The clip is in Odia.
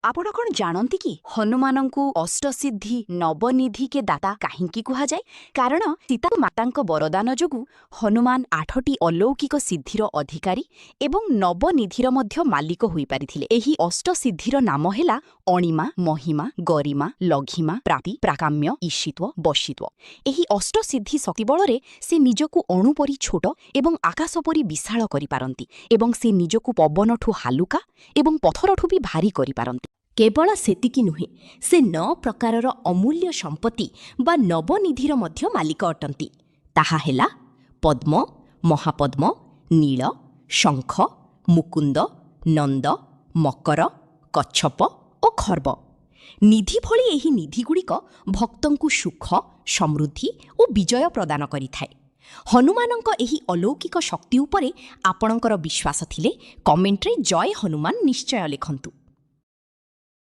ଆପଣ କଣ ଜାଣନ୍ତି କି ହନୁମାନଙ୍କୁ ଅଷ୍ଟସିଦ୍ଧି ନବନିଧି କେ ଦାତା କାହିଁକି କୁହାଯାଏ? କାରଣ ସୀତା ମାତାଙ୍କ ବରଦାନ ଯୋଗୁଁ ହନୁମାନ 8ଟି ଅଲୌକିକ ସିଦ୍ଧିର ଅଧିକାରୀ ଏବଂ ନବନିଧିର ମଧ୍ୟ ମାଲିକ ହୋଇପାରିଥିଲେ। ଏହି ଅଷ୍ଟସିଦ୍ଧିର ନାମ ହେଲା ଅଣିମା, ମହିମା, ଗରିମା, ଲଘିମା, ପ୍ରାପ୍ତି, ପ୍ରାକାମ୍ୟ, ଈଶିତ୍ୱ, ବଶିତ୍ୱ। ଏହି ଅଷ୍ଟସିଦ୍ଧି ଶକ୍ତି ବଳରେ ସେ ନିଜକୁ ଅଣୁ ପରି ଛୋଟ ଏବଂ ଆକାଶ ପରି ବିଶାଳ କରିପାରନ୍ତି ଏବଂ ସେ ନିଜକୁ ପବନଠୁ ହାଲୁକା ଏବଂ ପଥରଠୁ ବି ଭାରୀ କରିପାରନ୍ତି। କେବଳ ସେତିକି ନୁହେଁ, ସେ ନଅ ପ୍ରକାରର ଅମୂଲ୍ୟ ସମ୍ପତ୍ତି ବା ନବନିଧିର ମଧ୍ୟ ମାଲିକ ଅଟନ୍ତି। ତାହା ହେଲା ପଦ୍ମ, ମହାପଦ୍ମ, ନୀଳ, ଶଙ୍ଖ, ମୁକୁନ୍ଦ, ନନ୍ଦ, ମକର, କଚ୍ଛପ ଓ ଖର୍ବ। ନିଧି ଭଳି ଏହି ନିଧିଗୁଡ଼ିକ ଭକ୍ତଙ୍କୁ ସୁଖ, ସମୃଦ୍ଧି ଓ ବିଜୟ ପ୍ରଦାନ କରିଥାଏ। ହନୁମାନଙ୍କ ଏହି ଅଲୌକିକ ଶକ୍ତି ଉପରେ ଆପଣଙ୍କର ବିଶ୍ୱାସ ଥିଲେ କମେଣ୍ଟରେ ଜୟ ହନୁମାନ ନିଶ୍ଚୟ ଲେଖନ୍ତୁ।